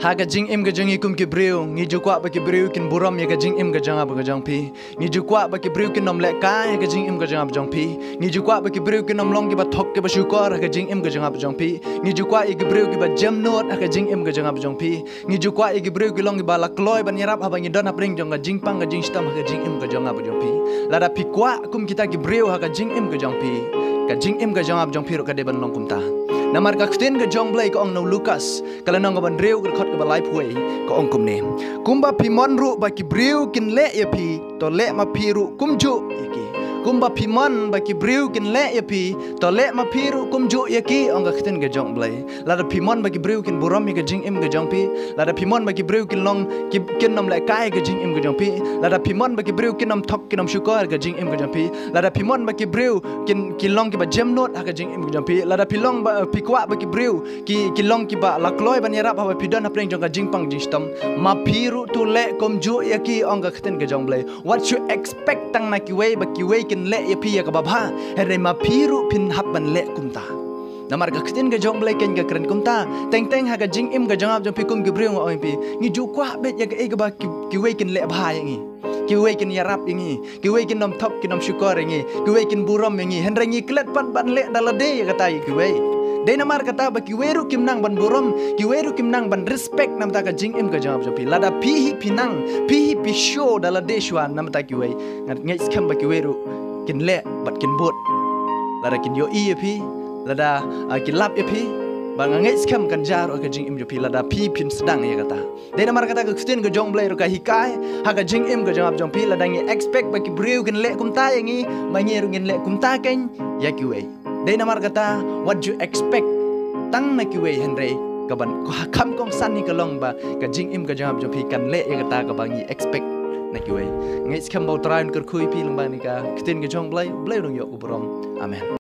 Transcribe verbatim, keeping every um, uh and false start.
Ha ka jingim ka jong ngi kum ki briew, ngi ju kwah ba ki briew kin burom ïa ka jingim ka jong nga bad ka jong phi. Ngi ju kwah ba ki briew kin ym lehkai ha ka jingim ka jong nga bad jong phi. Ngi ju kwah ba ki briew kin ym long kiba thok kiba shukor ha ka jingim ka jong nga bad jong phi. Ngi ju kwah ïa ki briew kiba jemnud ha ka jingim ka jong nga bad jong phi. Ngi ju kwah ïa ki briew ki long kiba la kloi ban ïarap haba ngi don hapdeng jong ka jingpang ka jingshitom ha ka jingim ka jong nga bad jong phi. Lada phi kwah kum kita ki briew ha ka jingim ka jong phi, ka jingim ka jong nga bad jong phi ruh ka dei ban long kumta. Namar ka ktien ka jong Blei ka ong na u Lukas, ka lynnong kaba hynriew, ka dkhot kaba laiphew, ka ong kumne: Kumba phi mon ruh ba ki briew kin leh ïa phi, to leh ma phi ruh kumjuh ïa ki. Kumba phi mon ba ki briew kin leh ïa phi, to leh ma phi ruh kumjuh ïa ki, ong ka ktien ka jong Blei. Lada phi mon ba ki briew kin burom ïa ka jingim ka jong phi, lada phi mon ba ki briew kin long ki, kin ym lehkai ka jingim ka jong phi, lada phi mon ba ki briew kin ym thok kin ym shukor ka jingim ka jong phi, lada phi mon ba ki briew kin, ki long kiba jemnud ha ka jingim ka jong phi, lada phi long ba, phi kwah ba ki briew ki, ki long kiba la kloi ban ïarap haba phi don hapdeng jong ka jingpang jingshitom, ma phi ruh to leh kumjuh ïa ki, ong ka ktien ka jong Blei. What you expect tang na kiwei ba kiwei kin leh ïa phi ïa kaba bha, hynrei ma phi ruh phin hap ban leh kumta. Namar ka ktien ka jong Blei keiñ ka kren kumta. Teng teng ha ka jingim ka jong nga bad jong phi kum ki briew, nga ong ïa phi, ngi ju kwah beit ïa kaei kaba ki, kiwei kin leh bha ïa ngi, kiwei kin ïarap ïa ngi, kiwei kin ym thok kin ym shukor ïa ngi, kiwei kin burom ïa ngi, hynrei ngi klet pat ban leh da lade ïa kata ïa kiwei. Dei namar kata ba kiwei ruh kim nang ban burom, kiwei ruh kim nang ban respect na bynta ka jingim ka jong nga bad jong phi. Lada phi hi phi nang, phi hi phi show da lade shuwa na bynta kiwei, nga ngeit skhem ba kiwei ruh kin leh bad kin bud. Lada kin ïohi ïa phi, lada, ah, ki lap ïa phi, ba nga ngeit skhem kan jia ruh ha ka jingim jong phi lada phi phin sdang ïa kata. Dei namar kata ka ktien ka jong Blei ruh ka hikai ha ka jingim ka jong nga bad jong phi, lada ngi expect ba ki briew kin leh kumta ïa ngi, ma ngi ruh ngin leh kumta keiñ ïa kiwei. Dei namar kata, what you expect tang na kiwei, hynrei kaban kham kongsan hi ka long ba ka jingim ka jong nga bad jong phi kan leh ïa kata kaba ngi expect na kiwei. Ngeit skhem ba U Trai un kyrkhu ïa phi lyngba kane ka ktien ka jong Blei. U Blei un ïoh ka burom. Amen.